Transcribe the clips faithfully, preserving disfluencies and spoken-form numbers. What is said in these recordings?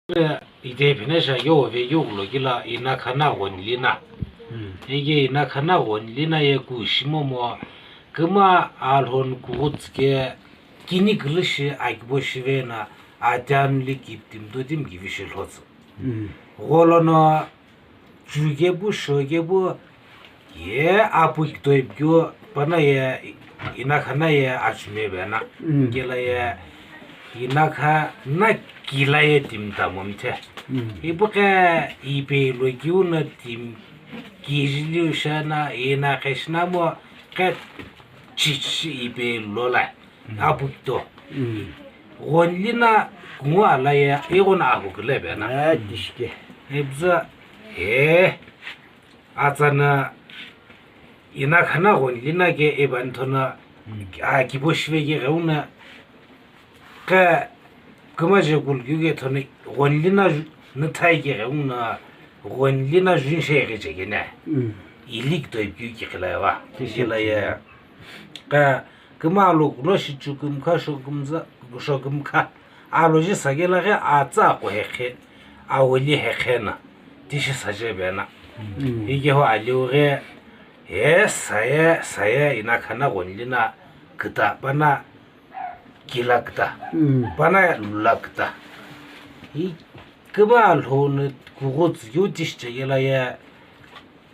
Ite phine sha yo ve yo lo kila ina khana ghon lina. Ege ina khana ghon lina ye ku shimomo kima alhon kughutsu ke kini kilishi akibo shive na atian li kiptim do dim kivishi lhotsu. Gholono Chukepu shokepu ye apu kitoipikeu pana ye ina khana ye achumebe na. Kela ye ina khana kila ye timta momthe. Ipu khe ipe lo kiu na tim kijiliu shana ina kheshna mo khe chichi ipe lo la. Apu kito. Ghon lina kungu ala ye ighona ahu kile be na. Tishke. Ebza he atsana ina khana ghon lina ke eban thona a kibo shive ke gauna ka kuma je kul ke thona ghon lina na thai ke gauna ghon lina jun she ke je ke na. Ilik toi ke ke la wa. Tishke la ye ka Kima lo kulo shi chukumkha shokumza shokumkha. Aloji sakela ghe atsa ko hekhe aweli hekhe na tishi saje bena. Ike ho aliu ghe he saye saye ina khana gonli na kita pana kila kita pana lula kita. Kima lo ne kugo tsiu tishi chegela ye.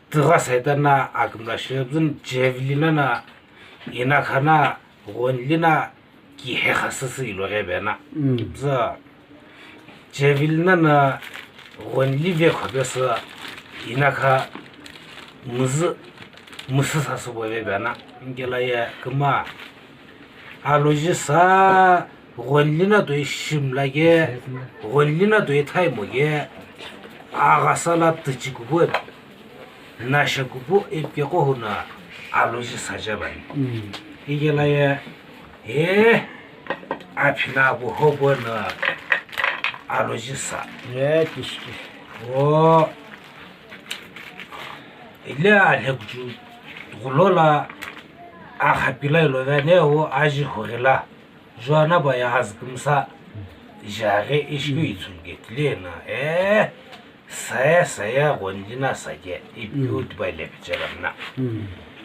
Tigha saita na akümla shivzün chevli na na ina khana ghonli na kihe khasüsü ilo ghebe na. Za chevli na na ghonli ve khobesü ina kha müzü müsü sasü bo ve bena. Ngela ye kima Aloji sa ghonli na toi shimla ke ghonli na toi thaimo ke aghasa la tichi kubu nasha kubu ipke kohuna aloji saja bani. Igela ye he aphina bu hobo na aloji sa. Ye kishki. O ile alhekuchu ghulola akhapila ilove ne o aji hurila. Juana ba ya azkümsa jaghe ishku itsulge tilena e saya saya ghonjina sage ipiu tibai lepiche lamna.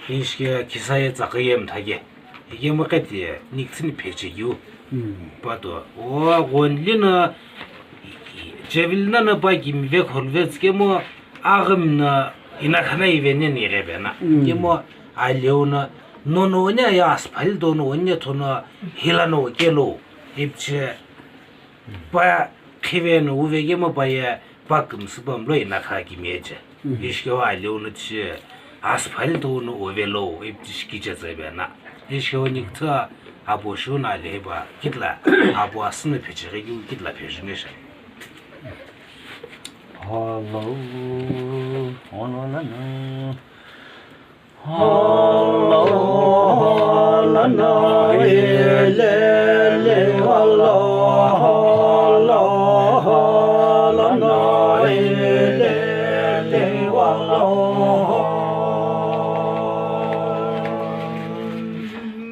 Ishke kisa ye tsakhe ye mthage. Ige maqeti niktsini pheche yu. Pato o ghonlina chevilna na pa kimve kholve tskemo aghimna ina khana ivene ni ghebena. Kemo aleuna Nono onya ya asphalt dono onya thono hilano kelo ipche pa khive no uve gema pa ye pa kümsü pamlo ina kha kimieche. Ishke wa aleu no tshi asphalt dono ovelo ipche kiche zebe na. Ishke wa nikta abo shuna leba kitla abo asne pheche ge kitla phejine sha. Hello, ono na na.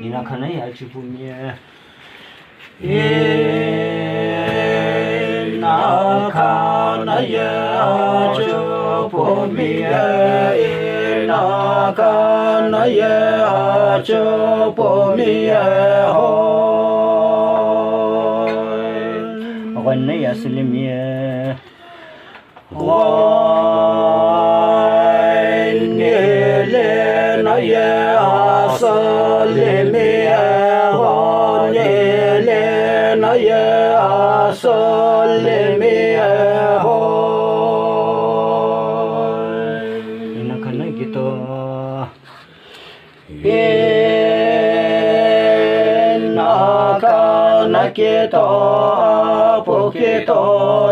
Ina khana ya chupumie. Ina khana ye achupumie, ina khana ye achupumie hoi. Ghonne ya silimie. Ghonelena ye asalemie, ghonelena ye asalemie hoi. Ina khana kito. Ina khana kito, apu kito,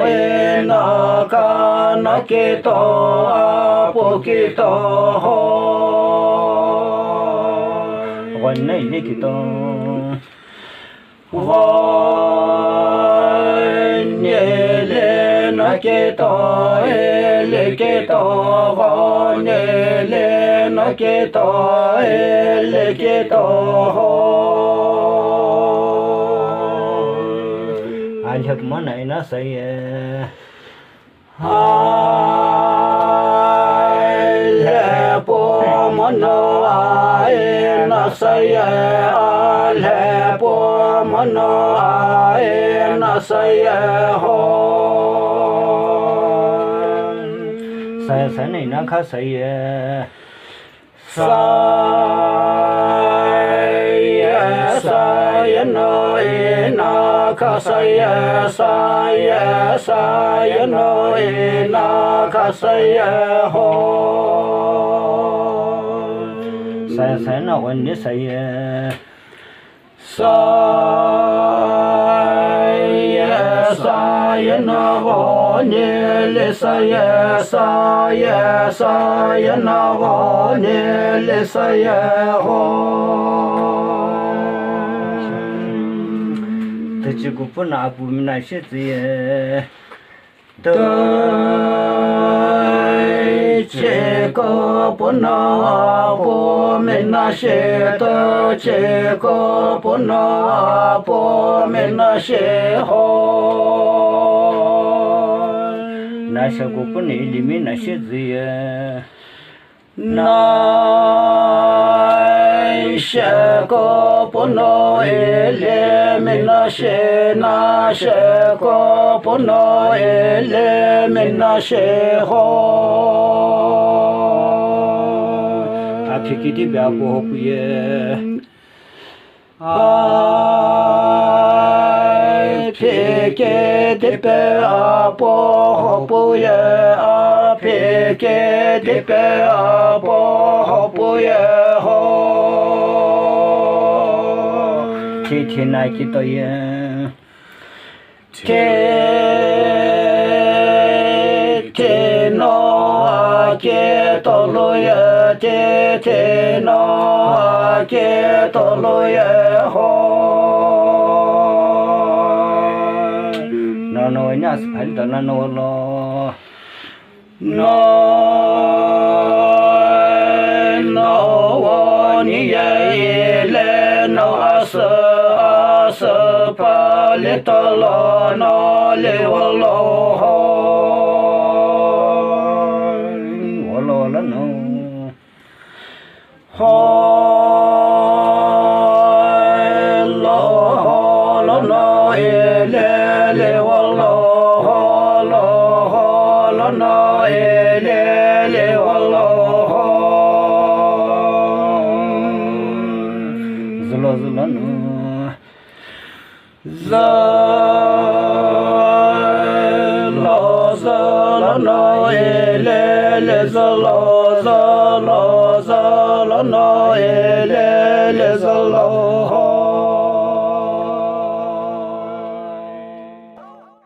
ina khana kito, apu kito hoi. Ghonne kito. Ghonelena kito, ele kito, ghonelena kito, ele kito hoi. Mona ina saye. Alepo mono aina saye, alepo mono aina saye ho. Saye, saye, na ina kha saye. Saye, saye, no ina kha saye, saye, saye, no ina kha saye ho. Saye, saye, no ghoni saye. Saye, saye, no ghoni le saye, saye, saye, no ghoni le saye ho. Tichi kupuna apu mina shi tiye. Tichi kupuna apu mina shi, tichi kupuna apu mina shi ho. Nasha kupuna ili mina shi tiye. Nasha kupuna ili mina shi, nasha kupuna ili mina shi ho. Aphikiti bya ko hopuye. Aphikiti bya apo hopuye, aphikiti bya apo hopuye ho. Thithina kitoye. Thithino akitoluye, thithino akitoluye ho. Nono ina asiphalito nono lo. No, no, wo ni ye ile no asu, asu pali tolo no li wo lo ho. Wo lo lo no. Ho, lo, ho, lo, no, e, le, le, wo, lo, ho, lo, ho, lo, no, e, le, le, wo, lo, ho. Zulo, zulo, no. Zülo, zülo, no, e, le, le, zülo, zülo, zülo, no, e, le, le, zülo.